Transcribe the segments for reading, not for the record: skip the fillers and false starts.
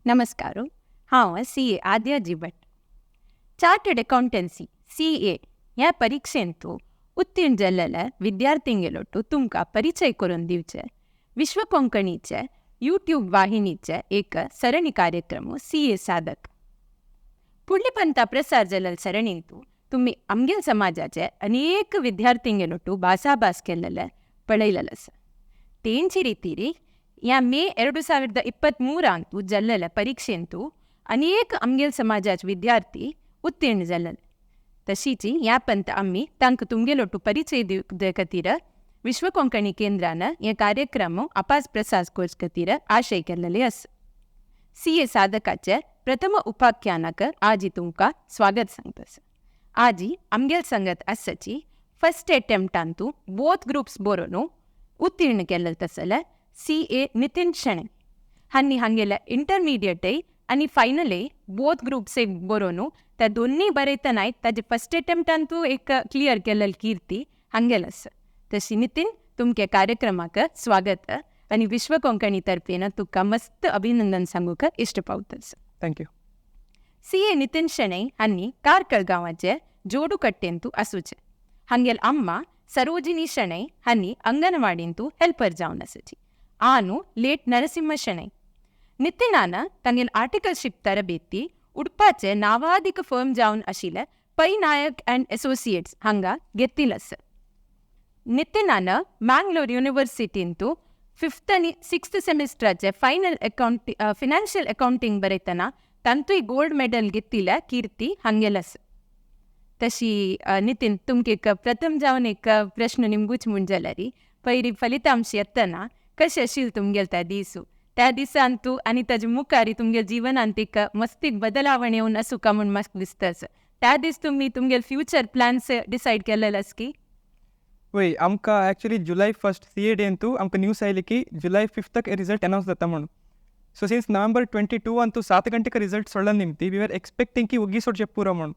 नमस्कार. हांव CA Aadya G Bhat. Chartered accountancy CA ह्या परिक्षेंतु उत्तीर्ण जाल्लेल्या विद्यार्थींगेलोटू तुमकां परिचय करून दिवचे विश्व कोंकणीचे यूट्यूब वाहिनीचे एक सರಣಿ कार्यक्रम सीए साधक. पुढले पंता प्रसार जाल्ले सरणींतु तुमी आमगेल समाजाचे अनेक विद्यार्थींगेलोटू भासाभास केल्लेले पळयलेले आसा. तेंची रितीरी ह्या मे 2023 जाल्लेल्या परीक्षेंतु अनेक आमगेल समाजाचे विद्यार्थी उत्तीर्ण जाल्ले. तशीच ह्या पंत आमी तांकां तुमगेलोटू परिचय दिवचे खातीर विश्व कोंकणी केंद्रान हे कार्यक्रम आपास प्रसार करचे खातीर आशय केल्लेले आसा. सीए साधकाचे प्रथम उपाख्यानाक आजी तुमकां स्वागत सांगता. आजी आमगेल संगत आसाची फर्स्ट अटेम्प्टांतू बोथ ग्रुप्स बरोवन उत्तीर्ण केल्ले तसले सीए नितीन शेणै हांणी हांगेले इंटरमिडिएटय आनी फायनलय बोथ ग्रुप्स बरोवन त्या दोन्ही बरयतनाय ताजे फर्स्ट अटेम्प्टांतू एक क्लियर केल्लेली कीर्ती हांगेल आसा. तशी नितीन, तुमच्या कार्यक्रमाक स्वागत आनी विश्व कोंकणी तर्फेन तुका मस्त अभिनंदन सांगूंक इश्ट पावता. Thank you. CA Nitin Shenoi हांणी कार्कळ गांवाचे जोडुकट्टेंतू आसूचे. हांगेल अम्मा सरोजिनी शणै हांणी अंगणवाडींतू हेल्पर जावन आसाची. आनु लेट नरसिंह शणै. नितीनान तांगेल आर्टिकलशीप तरबेती उडपाचे नावादीक फर्म जावन आशिल्ले पै नायक अँड असोसिएट्स हांगा घेतिल आसा. नितीनान मँगलोर युनिवर्सिटींतू फिफ्थ आनी सिक्स्थ सेमिस्टराचे फायनल अकाउंट फिनान्शियल अकाउंटींग बरयतना तांतूय गोल्ड मेडल घेतिल्ल्या कीर्ती हांगेल आसा. तशी नितीन, तुमकां एक प्रथम जावन एक प्रश्न निमगूच म्हूण जाल्यार, पयली फलितांश येतना कशें आशिल्लें तुमगेले त्या दिसू, त्या दिसान तूं आनी ताजे मुखार तुमगेल्या जिवनांत एक मस्तीक बदलावण येवन आसूं का म्हूण म्हाका दिसता आसा. त्या दीस तुमी तुमगेले फ्युचर प्लॅन्स डिसायड केलेले आसा की? वय, आमकां एक्चुली जुलय 1 सीए डे अंतू आमकां न्यूज आयली की जुलय 5 रिजल्ट अनाउन्स जाता म्हणून. सो सिन्स नोव्हेंबर 22 अंतू 7 गंटेक रिजल्ट सोडला निमती, we are expecting की ಒಗ್ಗಿ ಸೊಡ್ ಪೂರ म्हणून.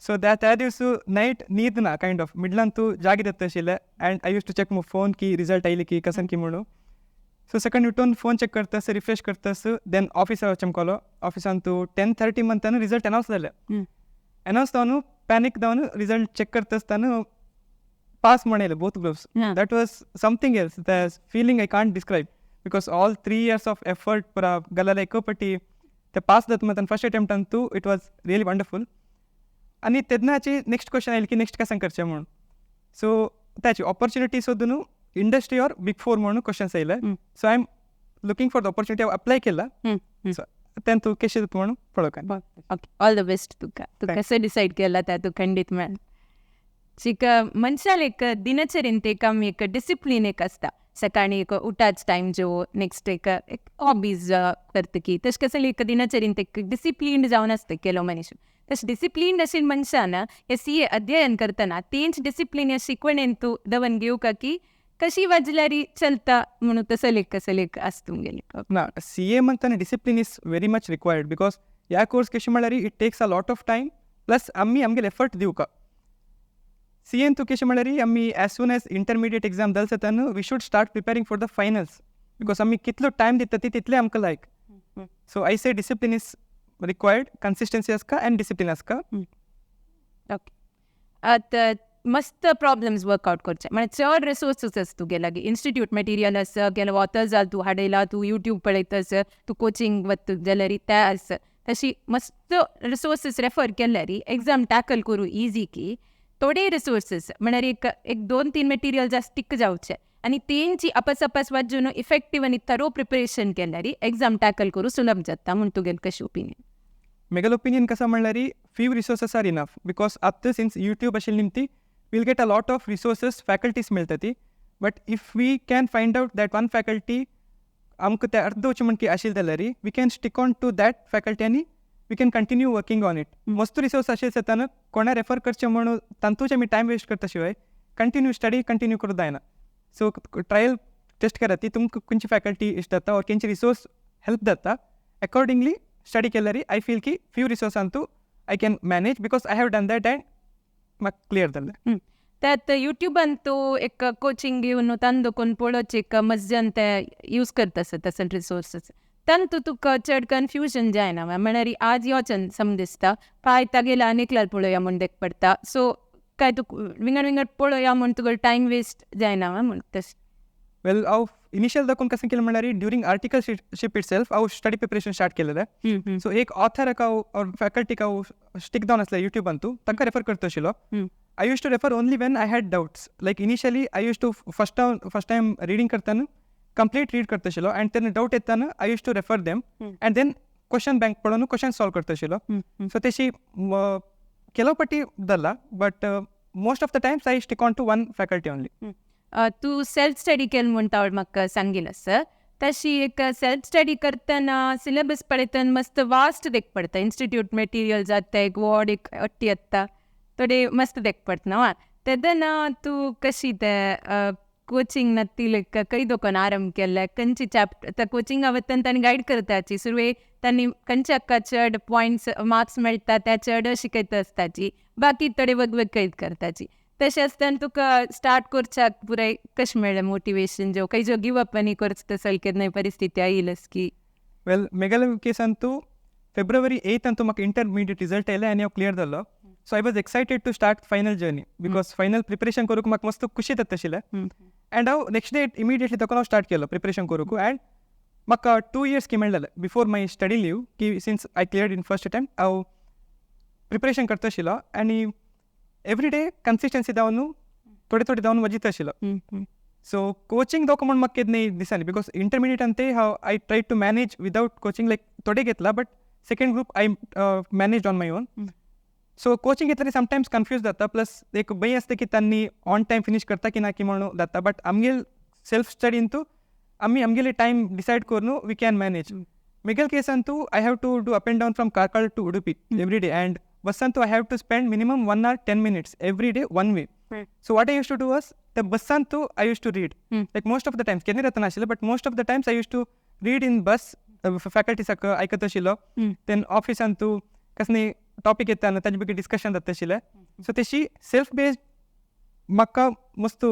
ಸೊ ದ್ಯಾ त्या दिवस ನೈಟ್ नीद ना, ಕೈಂಡ್ ಆಫ್ ಮಿಡ್ಲಂತೂ ಜಾಗಿದತ್ತ आशिल्लें and I used to check phone की रिजल्ट आयली की कसन की म्हणून. सो सेकंड उठून फोन चॅक करतस, रिफ्रेश करतस, then ऑफिसा वचमकोलो. ऑफिसांतू 10:30 मंतान रिजल्ट अनाउन्स जालें. अनाउन्स जावन पॅनिक जावन रिजल्ट चॅक करतासतना पास म्हणले both groups. That was something else. The feeling I can't describe because all 3 years of effort ಪುರ ಗಲ್ಲಲ ಎಕೋಪಟ್ಟಿ ते पास जाता म्हणताना first attempt Antu, it was really wonderful. आनी तेन्नाची नेक्स्ट क्वेश्चन आयली की नेक्स्ट कशें करचें म्हणून. सो ताची ऑपॉर्च्युनिटी सोदून इंडस्ट्री ऑर बिग फोर म्हणून क्वेश्चन्स आयले. So I am looking for the opportunity, apply केला. सो तें तूं कशें जाता म्हणून पळोवंक. ओके, ऑल the best तुका. तूं कसं डिसायड केला त्या तूं खंडीत मेळ. चिक मनशाल एक दिनचर्येंत एक आमी एक डिसिप्लीन एक आसता. सकाळी एक उठाच टायम जो नेक्स्ट एक हॉबीज करतकी तशें कसं एक दिनचर्येंत एक डिसिप्लीन जावन आसता केलो मनीस. तशें डिसिप्लीन आशिल्ले मनशान हे सीए अध्ययन करतना तेंच डिसिप्लीन ह्या शिकवणेन तूं दवन घेवका की कशी वाजल्यार चलता म्हणून तसं लेख कसं लेख आसता तुमगेलें? ना, सीए म्हणताना discipline is very much required because ह्या कोर्स कशें म्हणल्यार it takes a lot of time, plus आमी आमगेले एफर्ट दिवका. सीएन तूं कशें म्हणल्यार आमी as soon as intermediate exam जाल जाता, we should start preparing for the finals because आमी कितलो टायम दिता ती तितलें आमकां लायक. So I say discipline is required, consistency आसका अँड डिसिप्लीन आसका. ओके, आतां मस्त प्रॉब्लम्स वर्कआउट करचे म्हळ्यार चड रिसोर्सीस आसा तुगे लागीं. इन्स्टिट्यूट मटेरियल आसा, गेले ऑथर्स जाल तूं हाडयला, तूं यूट्यूब पळयता, तूं कोचिंग वता जाल्यार ते आसा. तशी मस्त रिसोर्सीस रेफर केल्यार एग्जाम टॅकल करूं इजी की थोडे रिसोर्सीस, म्हळ्यार एक एक दोन तीन मटेरियल स्टिक जावचे आनी तेंची अपास अपास वाचून इफेक्टीव आनी थरो प्रिपरेशन केल्यार एग्जाम टॅकल करूं सुलभ जाता म्हूण तुगेलें कशें ओपिनियन? मेगल ओपिनियन कसं म्हणल्यार few resources are enough because आतां सिन्स यूट्यूब आशिल्ली निमती, we'll get a lot of resources, faculties मेळटा ती, but if we can find out that one faculty आमकां ते अर्द वचूं म्हण की आशिल्लें जाल्यार we can stick on to that faculty आनी we can continue working on it. मस्त रिसोर्स आशिल्ले जाताना कोणा रेफर करचें म्हणून तांतूच आमी टायम वेस्ट करता शिवाय कंटिन्यू स्टडी कंटिन्यू करूं जायना. सो ट्रायल टेस्ट करात ती तुमकां खंयची फॅकल्टी इश्ट जाता ऑर खंयची रिसोर्स हेल्प जाता, अकॉर्डिंगली स्टडी केल्यार I feel की few रिसोर्सांतू I can manage because I have done that and म्हाका क्लियर जालें. त्यात युट्यूबान तूं एक कोचिंग घेवन तांदो कोण पळोवचें एक मज्जान ते यूज करता आसता तसले रिसोर्सीस. तांतू तुका चड कन्फ्युजन जायना. म्हळ्यार आज योचन सम दिसता पाय तागेले आनी एकल्यार पळोवया म्हूण देख पडटा. सो काय तुका विंगड विंगड पळोवया म्हूण तुका टायम वेस्ट जायना म्हूण तशें. वेल, हांव इनिशियल दाखोवन कशें केलें म्हणल्यार, ड्युरींग आर्टिकलशीप it self हांव स्टडी प्रिपरेशन स्टार्ट केलेलें. सो एक ऑथराक हांव ऑर फॅकल्टीक हांव स्टिक जावन आसलें युट्यूबांतू, तांकां रेफर करता आशिल्लो. I used to refer only when I had doubts. Like initially I used to first time reading करताना कंप्लीट रीड करता आशिल्लो आनी तेन्ना डाउट येताना I used to refer them and then question bank पळोवन क्वेश्चन सॉल्व करता आशिल्लो. So तशी ಕೆಲವು ಪಟ್ಟಿ ದಲ್ಲ, but most of the times I stick on to one faculty only. तूं सेल्फ स्टडी केल म्हूण तावळ म्हाका सांगिल सर. तशी एक सेल्फ स्टडी करतना सिलेबस पळयतना मस्त वास्ट देख पडटा. इन्स्टिट्यूट मटेरियल जाता, एक वॉर्ड एक अट्टी येता, थोडे मस्त देख पडटा न्हू. तेन्ना तूं कशी ते कोचिंग नत्ती खंय दोकोन आरंभ केल्ले? खंयची चॅप्टर कोचिंगा वतना तांणी गायड करताची? सुरवेक तांणी खंयच्या चड पॉयंट्स मार्क्स मेळटा त्या चड शिकयता आसताची, बाकी थोडे वेगवेग कैद करताची. तशें आसतना तुका स्टार्ट करच्याक पुराय कशें मेळ्ळें मोटिवेशन? जो खंय जो गिव अप आनी करचो तसो केन्नाय परिस्थिती आयिल्ली की? ವೆಲ್, ಮೆಗಲ ಕೇಸ್ ಅಂತೂ ಫೆಬ್ರವರಿ 8 ಅಂತೂ ಮಾಕ ಇಂಟರ್ಮೀಡಿಯೇಟ್ ರಿಸಲ್ಟ್ ಆयले आनी हांव क्लियर जालो. So I was excited to start final journey because final preparation करूंक म्हाका मस्त खुशी जाता आशिल्लें. अँड हांव नेक्स्ट डे इमिडिएटली ताका हांव स्टार्ट केलो प्रिपरेशन करूंक. अँड म्हाका 2 इयर्स की मेळ्ळेलें बिफोर my study leave की since I cleared in first attempt, हांव प्रिपरेशन करता आशिल्लो आनी एवरी डे कन्सिस्टन्सी जावन थोडे थोडे जावन वजीत आशिल्लो. सो कोचिंग दोको म्हूण म्हाका केन्ना दिसानी because intermediate अंते हांव I try to manage without coaching, like थोडे घेतला, but second group I manage on my own. So coaching घेतल्यार समटायम्स कन्फ्यूज जाता, प्लस एक भंय आसता की तांणी ऑन टायम फिनीश करता की ना की म्हणून जाता. बट आमगेल सेल्फ स्टडींतू आमी आमगेले टायम डिसायड करून we can manage. मिगेल केसांतू I have to do up and down from Karkala to Udupi every day, and बस्सांतू I have to spend minimum 1 hour 10 minutes every day one way. So what I used to do was, the बस्सांतू I used to read like most of the times. केन्ना जाता नाशिल्लें, but most of the times I used to read in bus, फॅकल्टीसाक आयकत आशिल्लो. Then ऑफिसांतू कसली topic येता ताजे ಬಗ್ಗೆ discussion जाता आशिल्लें. सो तशी सेल्फ बेस्ड म्हाका मस्त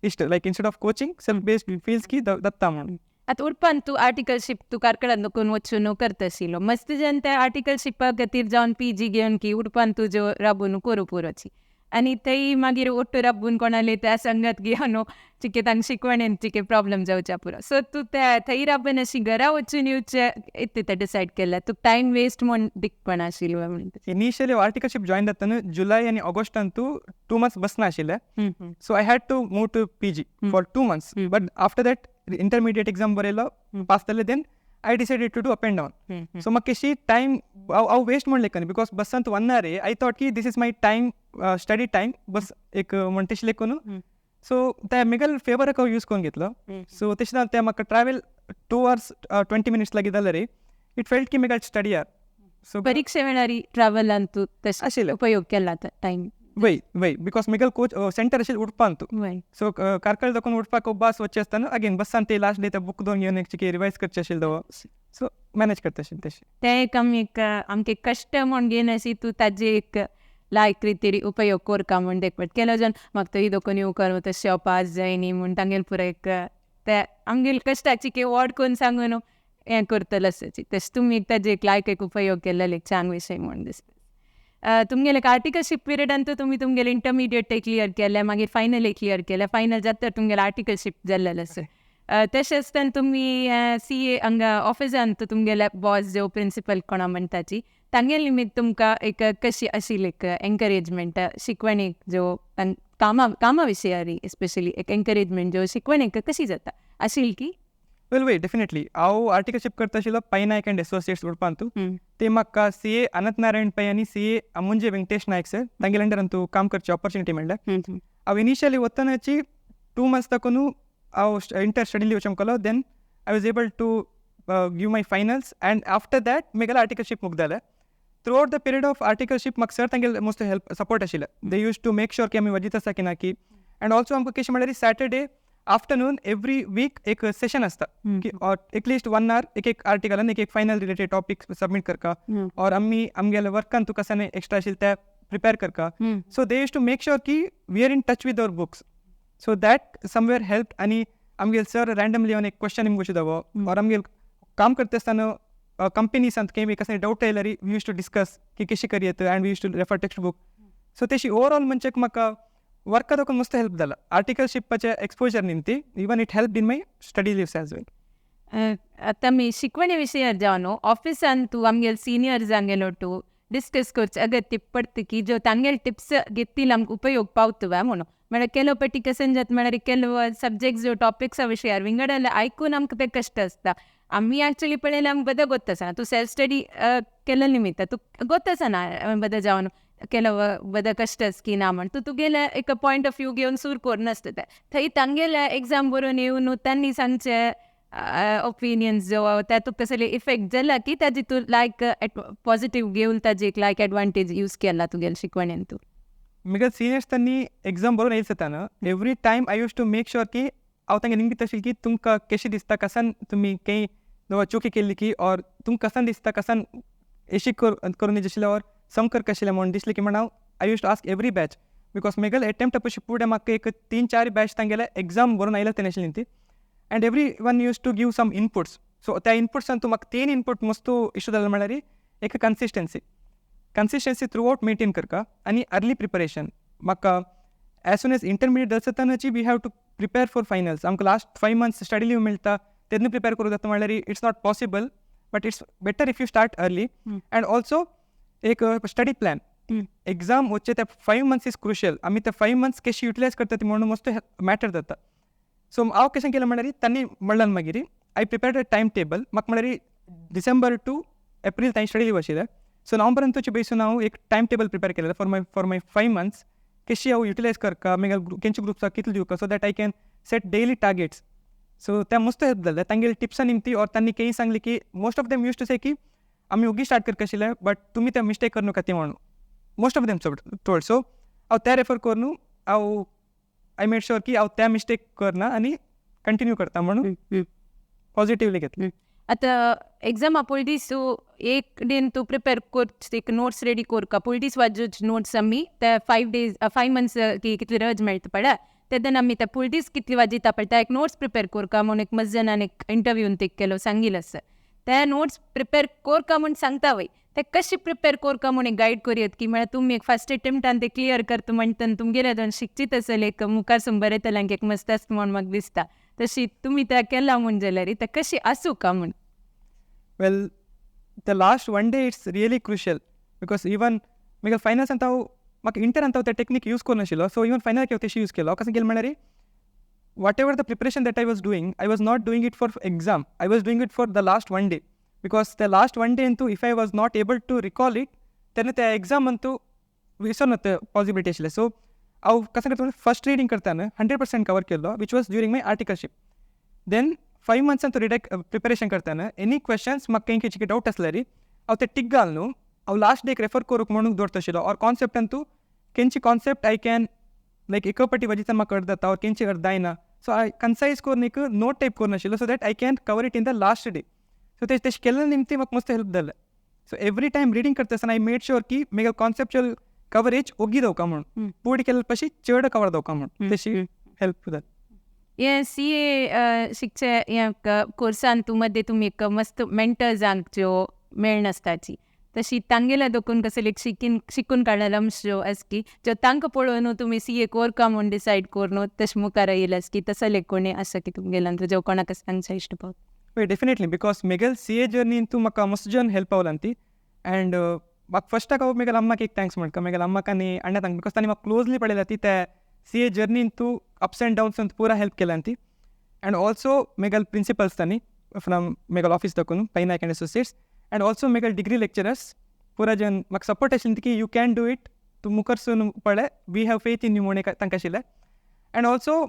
इश्ट, like instead of coaching, self based feels की दत्ता म्हणून. आतां उडपान तूं आर्टिकलशीप तूं कार्कळान दोकून वचून करता आशिल्लो. मस्त जन त्या आर्टिकलशिपा खातीर जावन पीजी घेवन की उडपान तुज्यो राबून करूं पुरोची आनी थंय मागीर ओट्टू राबून कोणाले त्या संगत घेवन चिके तांकां शिकवणेन चिके प्रॉब्लम जावच्या पुरो. सो तूं त्या थंय राबून अशी घरा वचून येवचें इतलें डिसायड केलें? तुका टायम वेस्ट म्हूण दिकपण आशिल्लो म्हणून? इनिशियली आर्टिकलशीप जॉईन जातना जुलय आनी ऑगस्टांतू 2 मंथ्स बस नाशिल्लें. So I had to move to PG for 2 months, but after that intermediate exam बरयलो, पास जालें, then I decided to do up and down. So म्हाका कशी टायम हांव हांव वेस्ट म्हण लेखना because बसांत one our I thought की this is my time, study time बस एक म्हण तशें लेखून. सो त्या मेगल फेवराक हांव यूज करून घेतलो. सो तशें जावन तें म्हाका ट्रॅवल 2 hours 20 minutes लागीं जाल्यार it felt की मेगल स्टडी our. सो परीक्षे वेळार ट्रॅव्हलान तूं तशें आशिल्लें. उपयोग केला टायम? वय वय, because मिगल कोच सेंटर आशिल्लें उडपांत. सो कार्कळ दाखोवन उडपाक बस वचचें आसतना अगेन बसान ते लास्ट डे ते बूक दोन घेवन एक चिके रिवायज करचें आशिल्लें. सो मॅनेज करता आशिल्लें तशें. ते एक आमी एक आमगे कश्ट म्हूण घेवन तूं ताजे एक लायक रितीर उपयोग करका म्हूण देखपट. केलो जन म्हाका तो दोकोन येवकर तशें हांव पास जायनी म्हूण तांगेले पुराय एक ते आमगेले कश्टाची की वॉड करून सांगून हें करतलो आसची. तशें तुमी एक ताजे एक लायक एक उपयोग केल्लो एक छान विशय म्हूण दिसता. तुमगेले आर्टिकलशीप पिरियडान तुमी तुमगेले इंटरमिडिएट क्लियर केलें, मागीर फायनल क्लियर केलें. फायनल जाता तुमगेलें आर्टिकलशीप जाल्लें आसा. तशें आसतना तुमी सीए हांगा ऑफिसान तुमगेले बॉस जो प्रिंसिपल कोणा म्हणटाची, तांगेले निमित्त तुमकां एक कशी आशिल्ली एक एनकरेजमेंट, शिकवणीक जो कामा कामा विशयारी स्पेशली एक एनकरेजमेंट जो शिकवणीक कशी जाता आशिल्ली की? वेल, वय, डेफिनेटली. हांव आर्टिकलशीप करता आशिल्लो पै नायक अँड एसोसिएट्स उडपांतू. ते म्हाका सी ए अनंत नारायण पै आनी सी ए अमुंजे वेंकटेश नायक सर तांगेले अंडर तूं काम करची ऑपॉर्च्युनिटी मेळ्ळें. हांव इनिशियली वतनाची 2 मंथ्स दाखोवन हांव इंटर स्टडी लीव चमकलो. Then I was able to give my finals and after that मेगेलें articleship मुगदालें. Throughout the period of articleship म्हाका सर तांगेले मोस्ट हेल्प सपोर्ट आशिल्लें. They used to make sure की आमी वजीत आसा की ना की. अँड ऑल्सो आमकां कशें म्हणल्यार सॅटर्डे आफ्टरनून एवरी वीक एक सेशन आसता की एटलिस्ट वन our एक एक आर्टिकलान एक एक फायनल रिलेटेड टॉपिक सबमीट करका और आमी आमगेले वर्कान तुका कसाने एक्स्ट्रा आशिल्लें ते प्रिपेर करका. So they used to make sure की we are in touch with our books, so that somewhere help. आनी आमगेले सर रँडमली येवन एक क्वेश्चन निमगो दावो और आमगेले काम करता आसतना कंपनीसांत खंय कसले डावट आयल्यार we use to discuss की कशी करयेत and we used to refer text book. So तेशी ओवरऑल म्हणजे म्हाका वर्का दाखोवन मस्त हेल्प जाला. आर्टिकलशिपाचे exposure निमती even it help in my study leaves as well. आतां आमी शिकवणे विशयार जावन ऑफिसान तूं आमगेले सिनियर्सांगेलो टू डिस्कस करचें अगत्य पडटा की ज्यो तांगेले टिप्स घेतील आमकां उपयोग पावता म्हणून. म्हळ्यार ಕೆಲವು ಪಟ್ಟಿ कशें जाता म्हळ्यार ಕೆಲವು सब्जेक्ट्स ज्यो टॉपिक्सा विशयार विंगड आयकून आमकां तें कश्ट आसता. आमी एक्चुली पळयल्यार आमकां बरें गोत्त आसना. तूं सेल्फ स्टडी केल्ले निमित्त तूं गोत्त आसना बरें जावन ಕೆಲವು बरें कश्ट आसा की ना म्हण. तूं तुगेलें एक पॉयंट ऑफ व्यू घेवन सूर करून आसता तें. थंय तांगेले एग्जाम बरोवन येवन तांणी सांगचे ओपिनियन्स जो ते तुका कसले इफेक्ट जाला की ताजी तूं लायक पॉझिटीव घेवन ताजी एक लायक एडवांटेज यूज केला तुगेले शिकवणेन तूं? म्हगे सिनियर्स त्यांनी एक्झाम बरोवन येयले जाताना every time I used to make sure की हांव तांकां निमगीत आशिल्लें की तुमकां कशें दिसता, कसान तुमी खंय चुकी केल्ली की ऑर तुमकां कसान दिसता, कसान एशी करून आशिल्लें ऑर सम करका आशिल्लें म्हूण दिसलें की म्हण हांव I used to ask every batch, because म्हगेले एटेम्प्टा पशी फुडें म्हाका एक तीन चार बॅच तांगेले एग्जाम बरोवन आयले ते आशिल्ली ती and every one used to give some inputs. So त्या इनपुट्सान तूं म्हाका तीन इनपूट मस्त इश्यू जालो म्हळ्यार एक कन्सिस्टन्सी थ्रू आवट मेंटेन करका आनी अर्ली प्रिपरेशन. म्हाका एज सून एज इंटरमिडिएट जातानाची we have to prepare for finals. आमकां last 5 months study leave मेळटा, तेन्ना प्रिपेर करूं जाता म्हणल्यार it's not possible, but it's better if you start early. And also एक स्टडी प्लॅन. एग्जाम वचचे ते 5 मंथ्स is crucial. आमी ते 5 मंथ्स कशी युटिलायज करता ती म्हणून मस्त मॅटर जाता. सो हांव कशें केलें म्हणल्यार तांणी म्हणल्यार मागीर I prepared a time table. म्हाका म्हणल्यार डिसेंबर टू एप्रील तांणी स्टडी लीव आशिल्लें. सो नोव्हेंबरान बेसून हांव एक टायम टेबल प्रिपेर केलें for my 5 months, कशी हांव युटिलायज करका, मागीर केंचे ग्रुप्साक कितले दिवका, so that I can set daily targets. So ते मस्त हेल्प जालें तांगेले टिप्सां निमती ऑर तांणी केही सांगलें की most of them used to say की आमी ओगी स्टार्ट करता आशिल्ले, बट तुमी ते मिस्टेक करूं नाका ती म्हणून most of them told. So हांव ते रेफर करून हांव I made sure की हांव त्या मिस्टेक करना आनी कंटिन्यू करता म्हणून पॉझिटिवली घेतलें. आतां एग्जामा पयलीं दीस एक डेन तूं प्रिपेर कर, एक नोट्स रेडी करका. पयलीं दीस वाजूच नोट्स आमी ते 5 डेज, 5 मंथ्स की कितली रज मेळटा पळय, तेन्ना आमी ते पयलीं दीस कितली वाजयता पळय ते एक नोट्स प्रिपेर करका म्हूण एक मस्त जाणान एक इंटरव्यून ते केलो सांगिल्लें आसा. ते नोट्स प्रिपेर करका म्हूण सांगता वय, ते कशी प्रिपेर करका म्हूण एक गायड करूयात की म्हळ्यार तुमी एक फर्स्ट अटेम्प्टान ते क्लियर करता म्हणटना तुमगेले दोन शिकचीत आसले एक मुखार सून बरयतल्यांक एक मस्त आसता म्हूण म्हाका दिसता. तशी तुमी ते केला म्हूण जाल्यार ते कशी आसूं का म्हूण? Well, the last one day it's really crucial, because even मागीर फायनल्स अंत हांव म्हाका इंटर अंत हांव ते टेक्नीक यूज करूं नाशिल्लो. सो इवन फायनल हांव तशी यूज केलो. हांव कशें केलें म्हणल्यार whatever the preparation that I was doing, I was not doing it for exam. I was doing it for the last one day. Because the last one day ಅಂತೂ if I was not able to recall it, तेन्ना त्या exam Antu विसरून possibility आशिल्लें. So हांव कशें करता, first reading करतना 100% cover केल्लो, which was during my articleship. Then 5 मंथ्सान तूं रिडेक प्रिपरेशन करतना एनी क्वेश्चन्स म्हाका खंय खंयचे डावट आसल्यार हांव ते टीक घाल न्हू हांव लास्ट डेक रेफर करूंक म्हणून दवरता आशिल्लो. ऑर कॉन्सेप्टान तूं खंयची कॉन्सेप्ट I can like एक पटी वाजितान म्हाका अर्द जाता ऑर खंयची अर्द जायना, सो I concise करून एक नोट टायप करून आशिल्लो, so that I can cover it in the last day. So ते तशें केल्ले निमती म्हाका मस्त हेल्प जालें. सो एवरी टायम रिडींग करता आसतना I made sure की म्हगे कॉन्सेप्चुअल कवरेज ओगी दवरका म्हणून, पूण केल्ले पशी चड कवर दवरका म्हणून तशी हेल्प जाता. हे सीए शिकचे हे कोर्सान तूं मध्ये तुमी एक मस्त मेंटर्सांक ज्यो मेळनासताची, तशी तांगेल्या दोकून कसले एक शिकीन शिकून काडलेलो अंश ज्यो आसा की ज्यो तांकां पळोवन तुमी सीए कोरका म्हूण डिसायड करून तशें मुखार येयले आसा की तसले कोणी आसा की तुमगेल्यान ज्यो कोणाक सांगचे इश्ट पावता? हय, डेफिनेटली, because म्हगेल सीए जर्नीन तूं म्हाका मस्त जन हेल्प पावला ती. अँड म्हाका फर्स्टाक हांव म्हगेल्या अम्माक एक thanks म्हणटा, म्हगेल्या अम्माक आनी अण्णा thank, because तांणी म्हाका क्लोजली पळयला ती त्या सीए जर्नीन तूं अप्स अँड डाउन्स पुरा हेल्प केला ती. अँड ऑल्सो म्हगेले प्रिंसिपल्स तांणी फ्रॉम म्हगेलो ऑफीस दाखोवन pi Naik and associates, and also म्हगेले डिग्री लेक्चरर्स पुरा जन म्हाका सपोर्ट आशिल्ली की you can do it, तूं मुखार पळय, we have faith in you म्हूण तांकां आशिल्लें. And also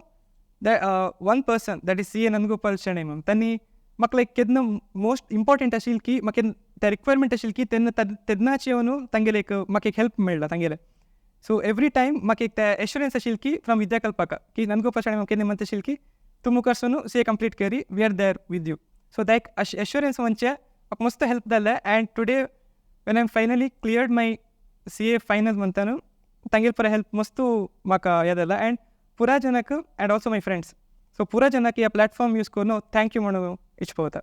the one person, that is CA Nandgopal Shenoy ma'am, तांणी म्हाका लायक केन्ना मोस्ट इम्पॉर्टंट आशिल्ली की म्हाका ते रिक्वायरमेंट आशिल्ली की तेन्ना तेन्नाच येवन तांगेले एक म्हाका एक हेल्प मेळ्ळा तांगेले. सो एवरी टायम म्हाका एक ते एश्युरन्स आशिल्ली की फ्रॉम विद्याकल्पका की नंदगोपाल शेणै मॅम केन्ना म्हणटा आशिल्ली की तूं मुखार सून CA complete curry, we are there with you. So that assurance म्हणजे म्हाका मस्त हेल्प जालें. And today when I am finally cleared my CA final म्हणटा न्हू, तांगेले पुरा हेल्प मस्त म्हाका हें जालां. अँड पुरा जनाक and also my friends, so पुरा जनाक ह्या प्लॅटफॉर्म यूज करून thank you म्हणून इच्छ पळोवता.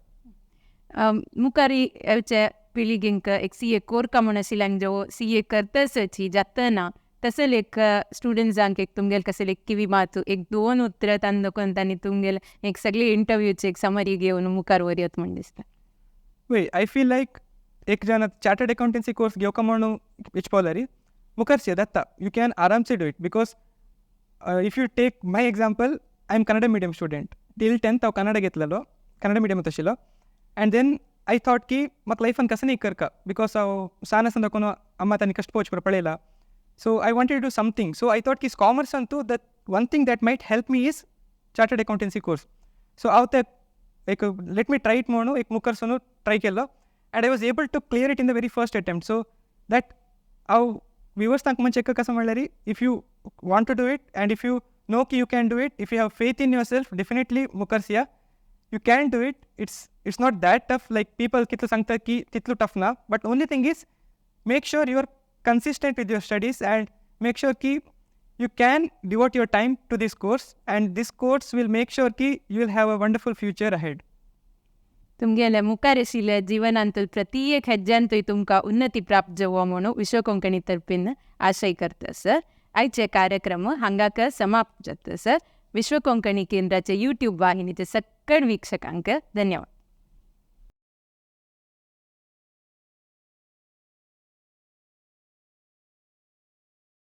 मुखार येवचे पिळगेंक एक सी ए कोरका म्हूण आशिल्ल्यान जो सी ए करतसची जातना तसले एक स्टुडंट्सांक एक तुमगेले कसले एक किवी मातू एक दोन उतरां तांदून तांणी तुमगेले एक सगळे इंटरव्यूचे एक समरी घेवन मुखार व्हरयत म्हूण दिसता. वय, I feel like एक जण चार्टर्ड अकाउंटन्सी कोर्स घेवका म्हणून विचपावल्यारी मुखार जाता, you can आरामसे do it, because if you take my example, I am Kannada medium student. Till 10th हांव कन्नडा घेतलेलो, कन्नडा मिडियमांत आशिल्लो. अँड then I thought की म्हाका लायफान कसं करका, because हांव सान आसतना कोण अम्मा तांणी कश्ट पोवचे पळयला. So I wanted to do something, so I thought की commerce Antu that one thing that might help me is chartered accountancy course. So हांव ते एक let me try it म्हणून एक मुखार सोनू ट्राय केलो, and I was able to clear it in the very first attempt. So that हांव व्युवर्स तांकां म्हणचे कसं म्हणल्यार, if you want to do it and if you know की you can do it, if you have faith in yourself, definitely मुखार Siya, you can do it. It's not that tough like people कितलो सांगता की तितलो tough ना, but only thing is make sure you are consistent with your studies and make sure की you can devote your time to this course, and this course will make sure की you will have a wonderful future ahead. तुमगेले मुखार आशिल्ल्या जिवनांत प्रत्येक हेज्जांतूय तुमकां उन्नती प्राप्त जावो म्हणून विश्व कोंकणी तर्फीन आशय करता सर. आयचे कार्यक्रम हांगाक समाप्त जाता सर. विश्व कोंकणी केंद्राचे यूट्यूब वाहिनीचे सगळे वीक्षकांक धन्यवाद.